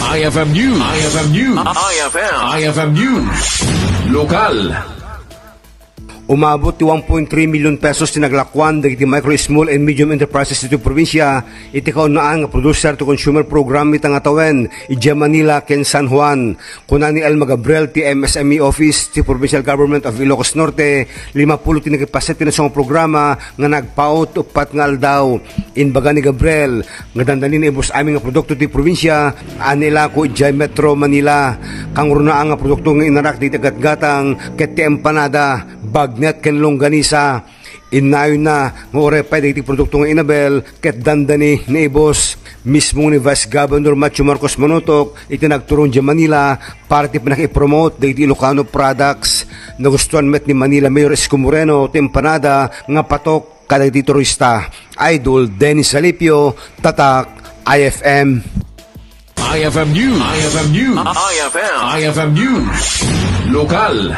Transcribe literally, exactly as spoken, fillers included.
I F M News. I F M News. I F M. I F M News. Lokal. Umabot ti one point three million pesos ti naglakuan dagiti micro, small, and medium enterprises ditoy probinsya iti kaunaan nga Producer to Consumer Program ita nga tawen idiay Manila ken San Juan. Kuna ni Elma Gabriel ti M S M E Office ti Provincial Government of Ilocos Norte, lima pulo ti nakipaset ti nasunga programa nga nagpaut uppat nga aldaw. Imbaga ni Gabriel, nga dandani naibus amin nga produkto ti probinsya, a nailako idiay Metro Manila. Kangrunaan nga produkto nga inarak dagiti gatgatang ket ti empanada, bagnet ken longganisa. Innayonna nga uray pay dagiti produkto nga inabel ket dandani naibus. Mismo ni Vice Governor Matthew Marcos Manutok iti nagturong idiay Manila para ti pannakaipromote dagiti Ilocano products. Nagustuan met ni Manila Mayor Isko Moreno ti empanada nga patok kadagiti turista. Idol Dennis Salipio, Tatak, I F M. I F M News. I F M News. I F M. I F M News. Lokal.